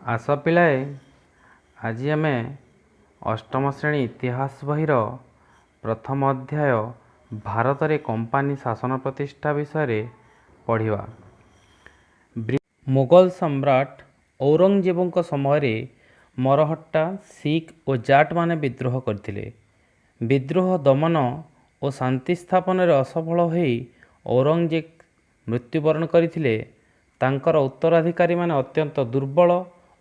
ଆସ ପିଲାଏ, ଆଜି ଆମେ ଅଷ୍ଟମ ଶ୍ରେଣୀ ଇତିହାସ ବହିର ପ୍ରଥମ ଅଧ୍ୟାୟ ଭାରତରେ କମ୍ପାନୀ ଶାସନ ପ୍ରତିଷ୍ଠା ବିଷୟରେ ପଢ଼ିବା। ମୋଗଲ ସମ୍ରାଟ ଔରଙ୍ଗଜେବଙ୍କ ସମୟରେ ମରହଟ୍ଟା, ଶିଖ ଓ ଜାଟମାନେ ବିଦ୍ରୋହ କରିଥିଲେ। ବିଦ୍ରୋହ ଦମନ ଓ ଶାନ୍ତି ସ୍ଥାପନରେ ଅସଫଳ ହୋଇ ଔରଙ୍ଗଜେବ ମୃତ୍ୟୁବରଣ କରିଥିଲେ। ତାଙ୍କର ଉତ୍ତରାଧିକାରୀମାନେ ଅତ୍ୟନ୍ତ ଦୁର୍ବଳ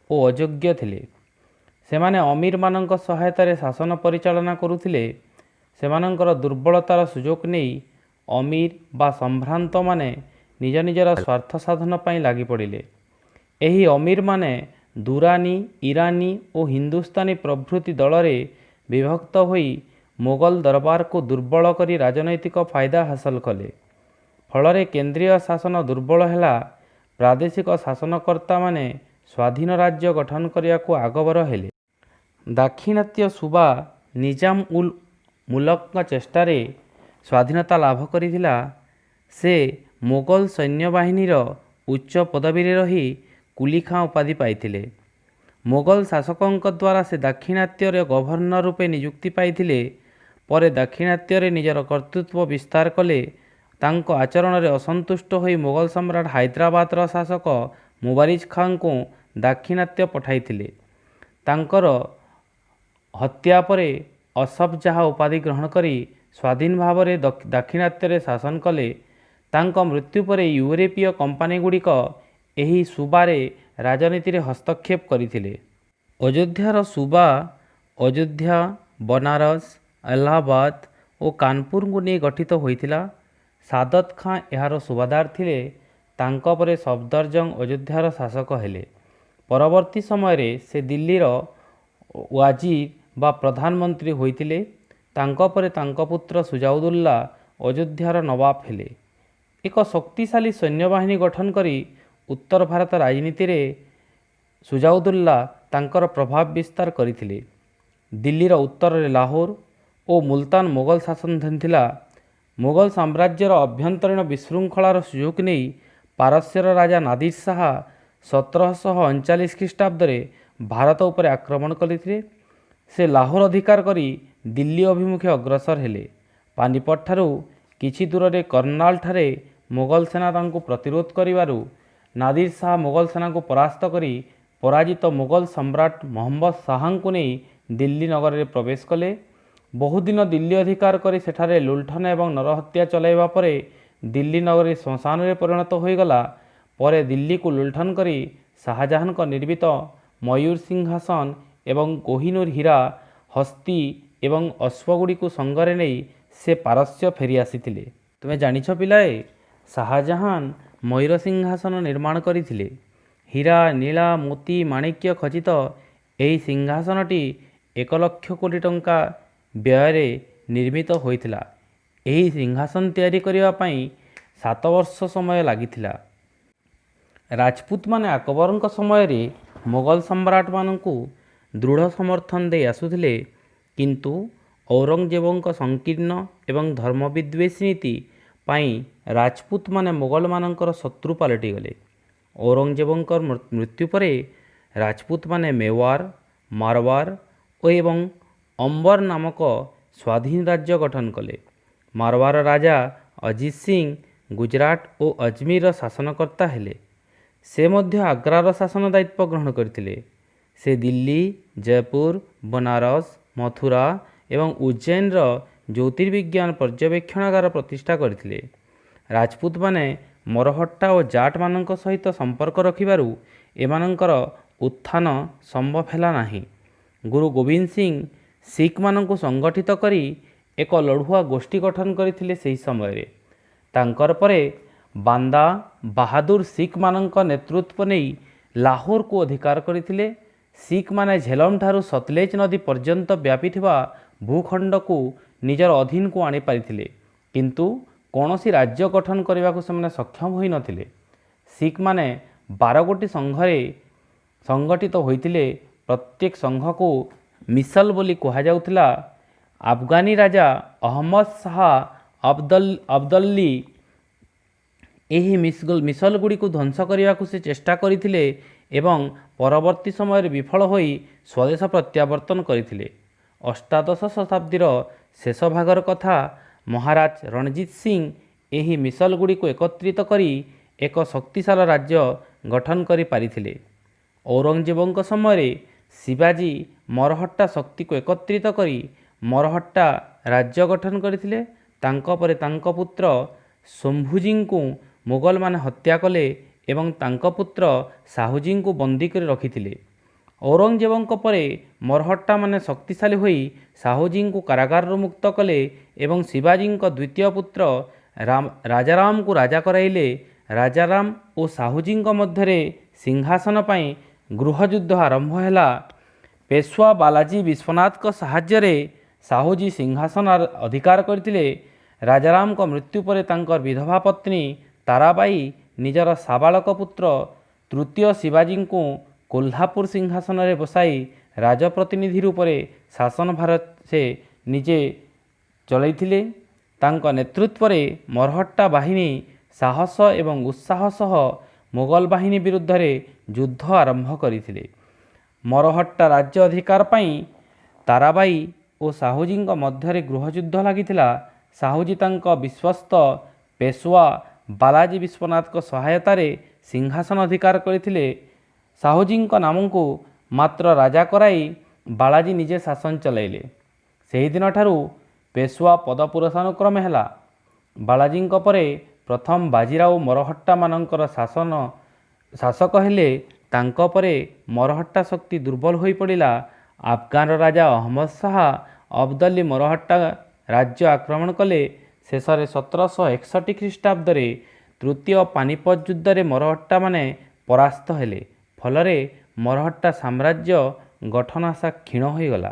ଓ ଅଯୋଗ୍ୟ ଥିଲେ। ସେମାନେ ଅମୀରମାନଙ୍କ ସହାୟତାରେ ଶାସନ ପରିଚାଳନା କରୁଥିଲେ। ସେମାନଙ୍କର ଦୁର୍ବଳତାର ସୁଯୋଗ ନେଇ ଅମୀର ବା ସମ୍ଭ୍ରାନ୍ତମାନେ ନିଜ ନିଜର ସ୍ୱାର୍ଥ ସାଧନ ପାଇଁ ଲାଗିପଡ଼ିଲେ। ଏହି ଅମୀରମାନେ ଦୁରାନୀ, ଇରାନୀ ଓ ହିନ୍ଦୁସ୍ତାନୀ ପ୍ରଭୃତି ଦଳରେ ବିଭକ୍ତ ହୋଇ ମୋଗଲ ଦରବାରକୁ ଦୁର୍ବଳ କରି ରାଜନୈତିକ ଫାଇଦା ହାସଲ କଲେ। ଫଳରେ କେନ୍ଦ୍ରୀୟ ଶାସନ ଦୁର୍ବଳ ହେଲା। ପ୍ରାଦେଶିକ ଶାସନକର୍ତ୍ତାମାନେ ସ୍ୱାଧୀନ ରାଜ୍ୟ ଗଠନ କରିବାକୁ ଆଗଭର ହେଲେ। ଦାକ୍ଷିଣାତ୍ୟ ସୁବା ନିଜାମ ଉଲ ମୁଲକଙ୍କ ଚେଷ୍ଟାରେ ସ୍ୱାଧୀନତା ଲାଭ କରିଥିଲା। ସେ ମୋଗଲ ସୈନ୍ୟବାହିନୀର ଉଚ୍ଚ ପଦବୀରେ ରହି କୁଲି ଖାଁ ଉପାଧି ପାଇଥିଲେ। ମୋଗଲ ଶାସକଙ୍କ ଦ୍ୱାରା ସେ ଦାକ୍ଷିଣାତ୍ୟର ଗଭର୍ଣ୍ଣର ରୂପେ ନିଯୁକ୍ତି ପାଇଥିଲେ। ପରେ ଦାକ୍ଷିଣାତ୍ୟରେ ନିଜର କର୍ତ୍ତୃତ୍ୱ ବିସ୍ତାର କଲେ। ତାଙ୍କ ଆଚରଣରେ ଅସନ୍ତୁଷ୍ଟ ହୋଇ ମୋଗଲ ସମ୍ରାଟ ହାଇଦ୍ରାବାଦର ଶାସକ ମୁବାରିଜ ଖାଁଙ୍କୁ ଦାକ୍ଷିଣାତ୍ୟ ପଠାଇଥିଲେ। ତାଙ୍କର ହତ୍ୟା ପରେ ଅସଫ ଜାହା ଉପାଧି ଗ୍ରହଣ କରି ସ୍ୱାଧୀନ ଭାବରେ ଦାକ୍ଷିଣାତ୍ୟରେ ଶାସନ କଲେ। ତାଙ୍କ ମୃତ୍ୟୁ ପରେ ୟୁରୋପୀୟ କମ୍ପାନୀଗୁଡ଼ିକ ଏହି ସୁବାରେ ରାଜନୀତିରେ ହସ୍ତକ୍ଷେପ କରିଥିଲେ। ଅଯୋଧ୍ୟାର ସୁବା ଅଯୋଧ୍ୟା, ବନାରସ, ଆହ୍ଲାବାଦ ଓ କାନପୁରକୁ ନେଇ ଗଠିତ ହୋଇଥିଲା। ସାଦତ ଖାଁ ଏହାର ସୁବାଦାର ଥିଲେ। ତାଙ୍କ ପରେ ସଫଦରଜଙ୍ଗ ଅଯୋଧ୍ୟାର ଶାସକ ହେଲେ। ପରବର୍ତ୍ତୀ ସମୟରେ ସେ ଦିଲ୍ଲୀର ୱାଜିର ବା ପ୍ରଧାନମନ୍ତ୍ରୀ ହୋଇଥିଲେ। ତାଙ୍କ ପରେ ତାଙ୍କ ପୁତ୍ର ସୁଜାଉଦ୍ଦୌଲା ଅଯୋଧ୍ୟାର ନବାବ ହେଲେ। ଏକ ଶକ୍ତିଶାଳୀ ସୈନ୍ୟବାହିନୀ ଗଠନ କରି ଉତ୍ତର ଭାରତ ରାଜନୀତିରେ ସୁଜାଉଦ୍ଦୌଲା ତାଙ୍କର ପ୍ରଭାବ ବିସ୍ତାର କରିଥିଲେ। ଦିଲ୍ଲୀର ଉତ୍ତରରେ ଲାହୋର ଓ ମୁଲତାନ ମୋଗଲ ଶାସନାଧୀନ ଥିଲା। ମୋଗଲ ସାମ୍ରାଜ୍ୟର ଅଭ୍ୟନ୍ତରୀଣ ବିଶୃଙ୍ଖଳାର ସୁଯୋଗ ନେଇ ପାରସ୍ୟର ରାଜା ନାଦିର ଶାହା 1739 ଖ୍ରୀଷ୍ଟାବ୍ଦରେ ଭାରତ ଉପରେ ଆକ୍ରମଣ କରିଥିଲେ। ସେ ଲାହୋର ଅଧିକାର କରି ଦିଲ୍ଲୀ ଅଭିମୁଖେ ଅଗ୍ରସର ହେଲେ। ପାନିପତଠାରୁ କିଛି ଦୂରରେ କର୍ଣ୍ଣାଲଠାରେ ମୋଗଲ ସେନା ତାଙ୍କୁ ପ୍ରତିରୋଧ କରିବାରୁ ନାଦିର ଶାହା ମୋଗଲ ସେନାକୁ ପରାସ୍ତ କରି ପରାଜିତ ମୋଗଲ ସମ୍ରାଟ ମହମ୍ମଦ ଶାହାଙ୍କୁ ନେଇ ଦିଲ୍ଲୀ ନଗରରେ ପ୍ରବେଶ କଲେ। ବହୁଦିନ ଦିଲ୍ଲୀ ଅଧିକାର କରି ସେଠାରେ ଲୁଣ୍ଠନ ଏବଂ ନରହତ୍ୟା ଚଲାଇବା ପରେ ଦିଲ୍ଲୀ ନଗରୀ ଶ୍ମଶାନରେ ପରିଣତ ହୋଇଗଲା। ପରେ ଦିଲ୍ଲୀକୁ ଲୁଣ୍ଠନ କରି ଶାହଜାହାନଙ୍କ ନିର୍ମିତ ମୟୂର ସିଂହାସନ ଏବଂ କୋହିନୂର ହୀରା, ହସ୍ତୀ ଏବଂ ଅଶ୍ୱଗୁଡ଼ିକୁ ସଙ୍ଗରେ ନେଇ ସେ ପାରସ୍ୟ ଫେରି ଆସିଥିଲେ। ତୁମେ ଜାଣିଛ ପିଲାଏ, ଶାହଜାହାନ ମୟୂର ସିଂହାସନ ନିର୍ମାଣ କରିଥିଲେ। ହୀରା, ନୀଳା, ମୋତି, ମାଣିକ୍ୟ ଖଚିତ ଏହି ସିଂହାସନଟି 1 ଲକ୍ଷ କୋଟି ଟଙ୍କା ବ୍ୟୟରେ ନିର୍ମିତ ହୋଇଥିଲା। ଏହି ସିଂହାସନ ତିଆରି କରିବା ପାଇଁ 7 ବର୍ଷ ସମୟ ଲାଗିଥିଲା। ରାଜପୁତମାନେ ଆକବରଙ୍କ ସମୟରେ ମୋଗଲ ସମ୍ରାଟମାନଙ୍କୁ ଦୃଢ଼ ସମର୍ଥନ ଦେଇ ଆସୁଥିଲେ। କିନ୍ତୁ ଔରଙ୍ଗଜେବଙ୍କ ସଂକୀର୍ଣ୍ଣ ଏବଂ ଧର୍ମବିଦ୍ୱେଷୀ ନୀତି ପାଇଁ ରାଜପୁତମାନେ ମୋଗଲମାନଙ୍କର ଶତ୍ରୁ ପାଲଟିଗଲେ। ଔରଙ୍ଗଜେବଙ୍କ ମୃତ୍ୟୁ ପରେ ରାଜପୁତମାନେ ମେୱାର, ମାରୱାର ଓ ଏବଂ ଅମ୍ବର ନାମକ ସ୍ୱାଧୀନ ରାଜ୍ୟ ଗଠନ କଲେ। ମାରୱାର ରାଜା ଅଜିତ ସିଂ ଗୁଜରାଟ ଓ ଅଜମୀରର ଶାସନକର୍ତ୍ତା ହେଲେ। ସେ ମଧ୍ୟ ଆଗ୍ରାର ଶାସନ ଦାୟିତ୍ୱ ଗ୍ରହଣ କରିଥିଲେ। ସେ ଦିଲ୍ଲୀ, ଜୟପୁର, ବନାରସ, ମଥୁରା ଏବଂ ଉଜ୍ଜୈନର ଜ୍ୟୋତିର୍ବିଜ୍ଞାନ ପର୍ଯ୍ୟବେକ୍ଷଣାଗାର ପ୍ରତିଷ୍ଠା କରିଥିଲେ। ରାଜପୁତମାନେ ମରହଟ୍ଟା ଓ ଜାଟମାନଙ୍କ ସହିତ ସମ୍ପର୍କ ରଖିବାରୁ ଏମାନଙ୍କର ଉତ୍ଥାନ ସମ୍ଭବ ହେଲା ନାହିଁ। ଗୁରୁ ଗୋବିନ୍ଦ ସିଂ ଶିଖମାନଙ୍କୁ ସଂଗଠିତ କରି ଏକ ଲଢ଼ୁଆ ଗୋଷ୍ଠୀ ଗଠନ କରିଥିଲେ ସେହି ସମୟରେ। ତାଙ୍କର ପରେ ବାନ୍ଦା ବାହାଦୁର ଶିଖମାନଙ୍କ ନେତୃତ୍ୱ ନେଇ ଲାହୋରକୁ ଅଧିକାର କରିଥିଲେ। ଶିଖମାନେ ଝେଲମଠାରୁ ସତଲେଜ ନଦୀ ପର୍ଯ୍ୟନ୍ତ ବ୍ୟାପିଥିବା ଭୂଖଣ୍ଡକୁ ନିଜର ଅଧୀନକୁ ଆଣିପାରିଥିଲେ, କିନ୍ତୁ କୌଣସି ରାଜ୍ୟ ଗଠନ କରିବାକୁ ସେମାନେ ସକ୍ଷମ ହୋଇନଥିଲେ। ଶିଖମାନେ 12 ଗୋଟି ସଂଘରେ ସଂଗଠିତ ହୋଇଥିଲେ। ପ୍ରତ୍ୟେକ ସଂଘକୁ ମିସଲ ବୋଲି କୁହାଯାଉଥିଲା। ଆଫଗାନୀ ରାଜା ଅହମ୍ମଦ ଶାହା ଅବଦଲ୍ଲି ଏହି ମିସଲଗୁଡ଼ିକୁ ଧ୍ୱଂସ କରିବାକୁ ସେ ଚେଷ୍ଟା କରିଥିଲେ ଏବଂ ପରବର୍ତ୍ତୀ ସମୟରେ ବିଫଳ ହୋଇ ସ୍ୱଦେଶ ପ୍ରତ୍ୟାବର୍ତ୍ତନ କରିଥିଲେ। ଅଷ୍ଟାଦଶ ଶତାବ୍ଦୀର ଶେଷ ଭାଗର କଥା। ମହାରାଜ ରଣଜିତ ସିଂ ଏହି ମିସଲଗୁଡ଼ିକୁ ଏକତ୍ରିତ କରି ଏକ ଶକ୍ତିଶାଳ ରାଜ୍ୟ ଗଠନ କରିପାରିଥିଲେ। ଔରଙ୍ଗଜେବଙ୍କ ସମୟରେ ଶିବାଜୀ ମରହଟ୍ଟା ଶକ୍ତିକୁ ଏକତ୍ରିତ କରି ମରହଟ୍ଟା ରାଜ୍ୟ ଗଠନ କରିଥିଲେ। ତାଙ୍କ ପରେ ତାଙ୍କ ପୁତ୍ର ଶମ୍ଭୁଜୀଙ୍କୁ ମୋଗଲମାନେ ହତ୍ୟା କଲେ ଏବଂ ତାଙ୍କ ପୁତ୍ର ସାହୁଜୀଙ୍କୁ ବନ୍ଦୀ କରି ରଖିଥିଲେ। ଔରଙ୍ଗଜେବଙ୍କ ପରେ ମରହଟ୍ଟାମାନେ ଶକ୍ତିଶାଳୀ ହୋଇ ସାହୁଜୀଙ୍କୁ କାରାଗାରରୁ ମୁକ୍ତ କଲେ ଏବଂ ଶିବାଜୀଙ୍କ ଦ୍ୱିତୀୟ ପୁତ୍ର ରାଜାରାମଙ୍କୁ ରାଜା କରାଇଲେ। ରାଜାରାମ ଓ ସାହୁଜୀଙ୍କ ମଧ୍ୟରେ ସିଂହାସନ ପାଇଁ ଗୃହଯୁଦ୍ଧ ଆରମ୍ଭ ହେଲା। ପେଶୱା ବାଲାଜୀ ବିଶ୍ୱନାଥଙ୍କ ସାହାଯ୍ୟରେ ସାହୁଜୀ ସିଂହାସନ ଅଧିକାର କରିଥିଲେ। ରାଜାରାମଙ୍କ ମୃତ୍ୟୁ ପରେ ତାଙ୍କର ବିଧବା ପତ୍ନୀ ତାରାବାଇ ନିଜର ସାବାଳକ ପୁତ୍ର ତୃତୀୟ ଶିବାଜୀଙ୍କୁ କୋହ୍ଲାପୁର ସିଂହାସନରେ ବସାଇ ରାଜପ୍ରତିନିଧି ରୂପରେ ଶାସନ ଭାର ସେ ନିଜେ ଚଳାଇଥିଲେ। ତାଙ୍କ ନେତୃତ୍ୱରେ ମରହଟ୍ଟା ବାହିନୀ ସାହସ ଏବଂ ଉତ୍ସାହ ସହ ମୋଗଲ ବାହିନୀ ବିରୁଦ୍ଧରେ ଯୁଦ୍ଧ ଆରମ୍ଭ କରିଥିଲେ। ମରହଟ୍ଟା ରାଜ୍ୟ ଅଧିକାର ପାଇଁ ତାରାବାଇ ଓ ସାହୁଜୀଙ୍କ ମଧ୍ୟରେ ଗୃହଯୁଦ୍ଧ ଲାଗିଥିଲା। ସାହୁଜୀ ତାଙ୍କ ବିଶ୍ୱସ୍ତ ପେଶୱା ବାଲାଜୀ ବିଶ୍ୱନାଥଙ୍କ ସହାୟତାରେ ସିଂହାସନ ଅଧିକାର କରିଥିଲେ। ସାହୁଜୀଙ୍କ ନାମକୁ ମାତ୍ର ରାଜା କରାଇ ବାଲାଜୀ ନିଜେ ଶାସନ ଚଳାଇଲେ। ସେହିଦିନଠାରୁ ପେଶୱା ପଦ ପୁରୁଷାନୁକ୍ରମେ ହେଲା। ବାଲାଜୀଙ୍କ ପରେ ପ୍ରଥମ ବାଜିରାଓ ମରହଟ୍ଟାମାନଙ୍କର ଶାସକ ହେଲେ। ତାଙ୍କ ପରେ ମରହଟ୍ଟା ଶକ୍ତି ଦୁର୍ବଳ ହୋଇପଡ଼ିଲା। ଆଫଗାନର ରାଜା ଅହମ୍ମଦ ଶାହା ଅବଦଲି ମରହଟ୍ଟା ରାଜ୍ୟ ଆକ୍ରମଣ କଲେ। ଶେଷରେ 1761 ଖ୍ରୀଷ୍ଟାବ୍ଦରେ ତୃତୀୟ ପାନିପତ ଯୁଦ୍ଧରେ ମରହଟ୍ଟାମାନେ ପରାସ୍ତ ହେଲେ। ଫଳରେ ମରହଟ୍ଟା ସାମ୍ରାଜ୍ୟ ଗଠନ ଆଶା କ୍ଷୀଣ ହୋଇଗଲା।